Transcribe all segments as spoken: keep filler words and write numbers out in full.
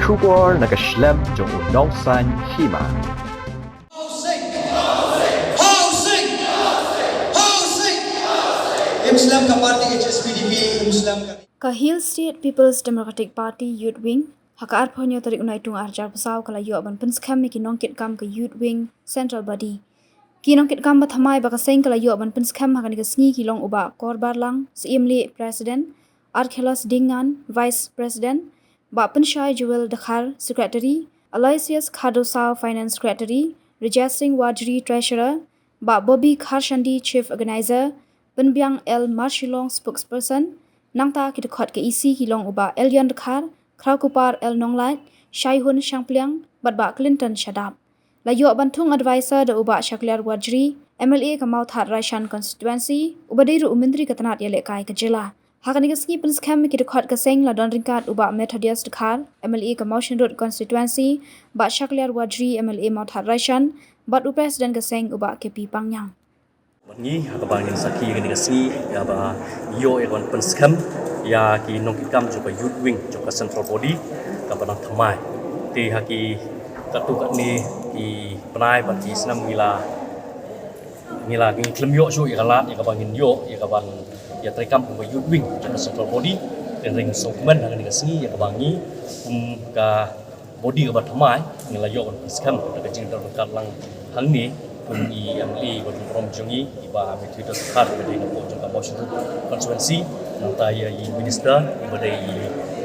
Khubor na ka shlem jong u Nongsaiñ Hima. Housing! Housing! Housing! Im slem ka party H S P D P, im slem ka Ka Hill State People's Democratic Party Youth Wing, ha ka arphew hynñiew tarik u Naitung arhajar arphew saw ka la ïoh ban pynskhem ïa ki nongkitkam ka Youth Wing Central Body. Ki nongkitkam ba thymmai ba ka seng ka la ïoh ban pynskhem ha kane ka sngi ki long u Bah Kor Barlang, Syiem Leh President, Archelos Dingngan, Vice President, Bah Pynshai Jewel Dkhar, Secretary, Aloysius Khardosaw, Finance Secretary, Rajat Singh Warjri, Treasurer, Bah Bobby Kharshandi, Chief Organizer, Pynbiang L Marshilong, Spokesperson, nangta ki dkhot ka E C ki long u Bah Elion Dkhar, Khrawkupar L Nonglait, Shaihun Shangpliang, bad Bah Clinton Shadap. La ïoh ban thung advisor da u Bah Shakliar Warjri, M L A ka Mawthadraishan Constituency, uba dei ruh u Myntri ka tnat ïalehkai ka jylla. Ha kane ka sngi pynskhem ïa ki dkhot ka seng la don ryngkat u Bah Methodius Dkhar, M L A ka Mawshynrut Constituency, Bah Shakliar Warjri, M L A Mawthadraishan, bad u President ka seng u Bah K P Pangniang. Bad ngi, ha kaba ngin sakhi ïa kane ka sngi, ïa ba ïoh ïa ka ban pynskhem ïa ki nongkitkam jong ka Youth Wing jong ka Central Body, kaba nang thymmai. Te ha ki katto katne ki bnai bad ki snem ngi la, ngi la, ngi khlem ïoh shuh ïa ka lad ïa kaba ngin ïoh ïa ka ban ïa treikam kum ka Youth Wing jong ka Central Body. Te ngin sngewkmen ha kane ka sngi ïa kaba ngi kum ka body kaba thymmai ngi la ïoh ban pynskhem da ka jingdon ryngkat lang hangne kum i M L A ba dang burom jong ngi, i Bah Methodius Dkhar, iba dei napoh jong ka Mawshynrut Constituency, nangta ïa i Minister iba dei i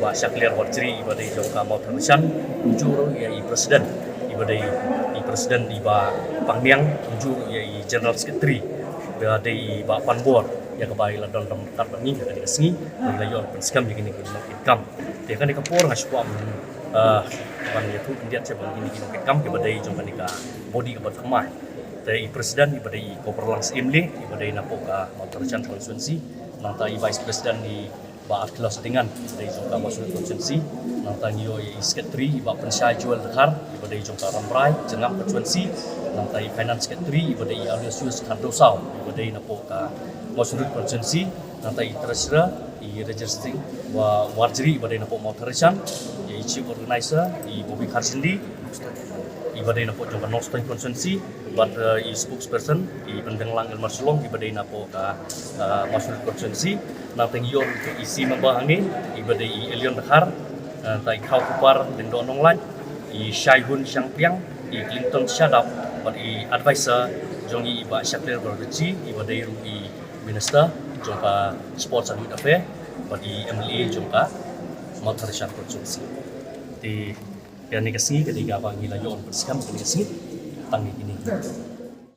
Bah Shakliar Warjri iba dei jong ka Mawthadraishan, kumjuh ruh ïa i President iba dei i President i Bah Pangniang, kumjuh ruh ïa i General Secretary iba dei i Bah Panbor, ïa kaba i la don ryngkat bad ngi ha kane ka sngi, ngi la ïoh ban pynskhem ïa kine ki nongkitkam. Te kane ka por nga shu kwah, eh, ban ïathuh khyndiat sha ba kine ki nongkitkam kiba dei jong kane ka body kaba thymmai. Te i President iba dei i Kor Barlang Syiem Leh iba dei napoh ka Mawthadraishan Constituency, nangta i Vice President i Bah Archelos Dingngan iba dei jong ka Mawshynrut Constituency, nangta ngi ïoh i Secretary i Bah Pynshai Jewel Dkhar iba dei jong ka Rambrai Jyrngam Constituency, nangta i Finance Secretary iba dei i Aloysius Khardosaw iba dei napoh ka Mawshynrut Constituency, nangta i Treasurer i Rajat Singh Wa-, Warjri iba dei napoh Mawthadraishan, ïa i Chief Organizer i Bobby Kharshindi iba dei napoh jong ka North Eastern Constituency, bad, eh, i Spokesperson i Pynbiang L Marshilong iba dei napoh ka, eh, Mawshynrut Constituency. Nangta ngi ïoh ruh i E C member hangne iba dei i Elion Dkhar, eh, nangta i Khrawkupar Lyngdoh Nonglait, i Shaihun Shangpliang, i Clinton Shadap, bad i advisor jong ngi i Bah Shakliar Warjri iba dei ruh i Minister jong ka Sports and Youth Affairs, bad i M L A jong ka Mawthadraishan Constituency. Te kane ka sngi ka dei kaba ngi la ïoh ban pynskhem kane ka sngi tang ïa kine.